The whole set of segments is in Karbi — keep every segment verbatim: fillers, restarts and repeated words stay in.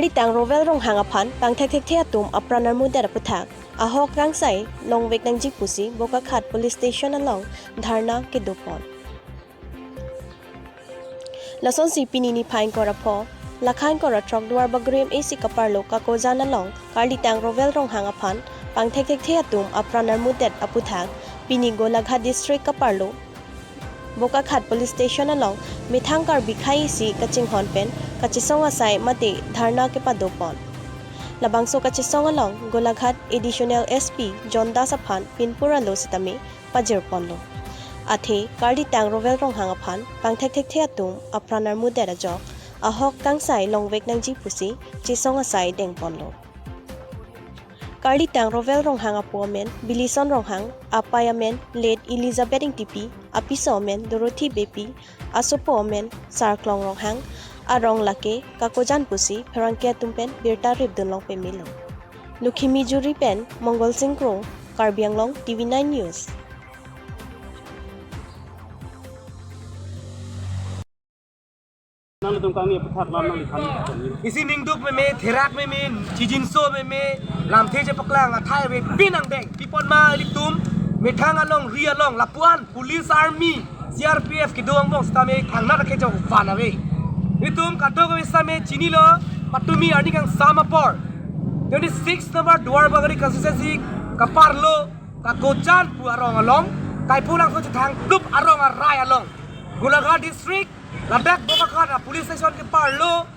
Karlitang Rowel Ronghang aphan pangthekthekthe atum apran armudet aputhak ahok kangsai longvek nangji pusi Bokakhat Police Station along dharna kedopon. Lasonsi pini niphai ingkoi ra pho, lakha ingkoi ra throk Duarbagori M A C kaparlo Kakojan along Karlitang Rowel Ronghang aphan pangthekthekthe atum apran armudet aputhak pini Golaghat District kaparlo Bokakhat Police Station along methang Karbi akhei isi kachinghon pen kachesong asai mate dharna kepadopon. Labangso kachesong along Golaghat Additional S P John Das aphan pinpur alo sitame pajirponlo. Athe Karlitang Rowel Ronghang aphan pangthekthekthe atum apran armudet ajok ahok kangsai longvek nangji pusi chesong asai dengponlo. Karlitang Rowel Ronghang apo amen Bilison Ronghang, apei amen late Elizabeth Ingtipi, apiso amen Dorothy Beypi, asopo amen Sarklong Ronghang, arong lake Kakojan pusi pherangke atum pen birta ripdun long pemelo. Lukhimi Juri pen Mongol Sing Kro, Karbi Anglong T V nine News. Nangtum kangni aputhak lam nangli than. Isi ningduk meme, therak meme, chijinso meme, lamthe chepaklang athai avepin angdeng. Pi apot ma ilitum methang along, ri along, lapuan police, army, C R P F kedo angbong sitame thangnat akejok van ave. Ilitum kadokave sitame chinilo, patumi arni kangsam apor twenty-six number Duarbagori constituency kaparlo Kakojan pu arong along, Kaipulangso chethang klup arong arai along Golaghat District, ladak Bokakhat a police station keparlo,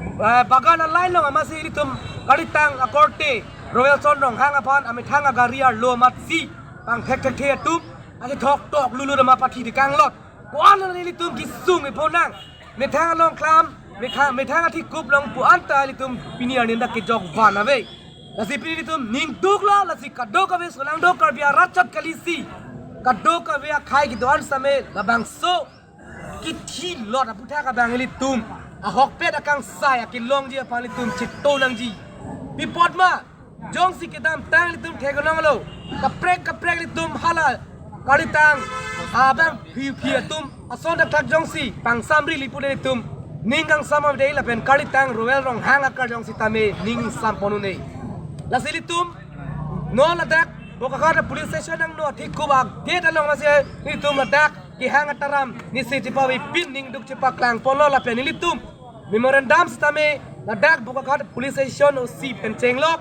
eh, Bagan alai along amatsi ilitum Karlitang akorte Rowelson Ronghang aphan amethang agari arlo amatsi pangthekthekthe atum akethok tok lulu dama pathi dikanglot. Ko-an ilitum kesung iponang. Methang along klam, methang, methang athikup along pu anta ilitum pini arni dak kejok van ave. Lasi pini ilitum ningduklo, lasi kadokave solangdo Karbi arat chot kalisi, kadokave akhei kedo-an sitame labangso kethilot aputhak abang ilitum ahokpet akangsai akelongji aphan ilitum cheto nangji. Pi apot ma, jongsi kedamtang ilitum theklonglo, kaprek kaprek ilitum hala Karlitang abang phiphi atum ason thakthak jongsi pangsamri lipu de ilitum ning kangsam ave dei lapen Karlitang Rowel Ronghang akar jongsitame ning sampon un-e. Lasi ilitum non ladak Bokakhat police station angno athikup a gate along amatsi ilitum ladak kehang ataram nisi chepavepin ningduk chepaklangponlo lapen ilitum memorandum sitame ladak Bokakhat police station O C pen chenglok,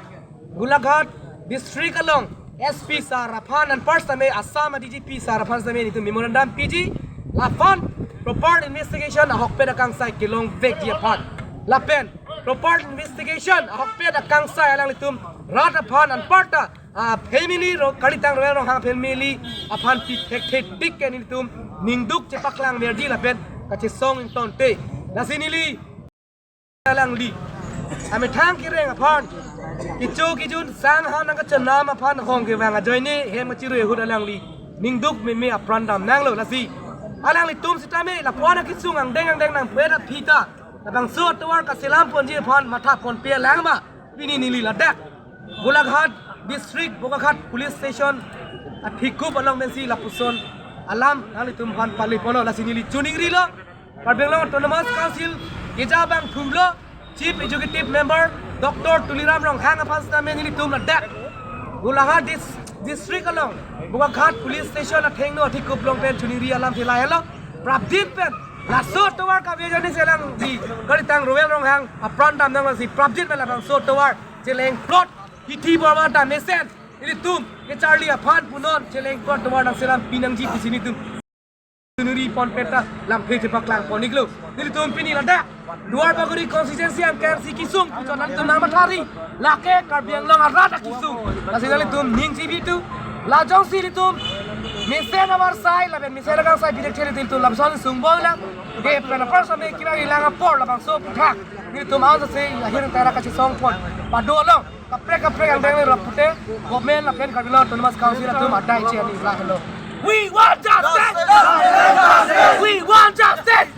Golaghat district along S P sir aphan anpar sitame Assam a D G P sir aphan sitame ilitum memorandum piji, laphan proper investigation ahokpet akangsai kelongvekji aphan, lapen proper investigation ahokpet akangsai alanglitum rat aphan anparta a family ro Karlitang Rowel Ronghang family aphan pithekthe tik ke nelitum ningduk chepaklang verji lapen kachesong ingtonte. Lasi neli alangli amethang kereng aphan, kecho kejun sang ha nangkachenam aphan hong kevang ajoine hem kachirui ahut alangli ningduk meme apran damnanglo. Lasi alanglitum sitame lapu-an akesung angdeng angdeng nangpet aphi ta labangso atovar kaselamponji aphan mathaponpe lang ma pini neli ladak Golaghat district Bokakhat police station athikup along pensi lapuson alam nanglitum aphan paliponlo. Lasi neli choningrilo, Karbi Anglong Autonomous Council keja abang thulo, Chief Executive Member Doctor Tuliram Ronghang aphan sitame nelitum ladak Golaghat dis-, district along Bokakhat police station athengno athikup along pen choningri alam thilai alo. Prapjin pen laso atovar kave ajoine si alangli Karlitang Rowel Ronghang apran damnanglo. Lasi prapjin pen labangso atovar cheleng plot hithi borma ta mesen ilitum kecharli aphan punon cheleng plot atovar nangselam pinangji pusi nelitum choningri ponpe ta lamthe chepaklang pon-iklo. Nelitum pini ladak Duarbagori constituency angkang si kesung puchot nangtum nangmathari, lake Karbi Anglong arat akesung. Lasi nelitum ning chibitu, la jongsi ilitum mesen avarsai lapen mesen akangsai bidik cheli ilitum lapuson sungbong lang. Ke pen apar same kira ilang apor labangso aputhak nelitum ansa se ahir tara kachesong pon padolong. Kaprek kaprek angdeng le rapute government lapen Karbi Anglong Autonomous Council atum adai che ani lahelo. We want justice! We want justice!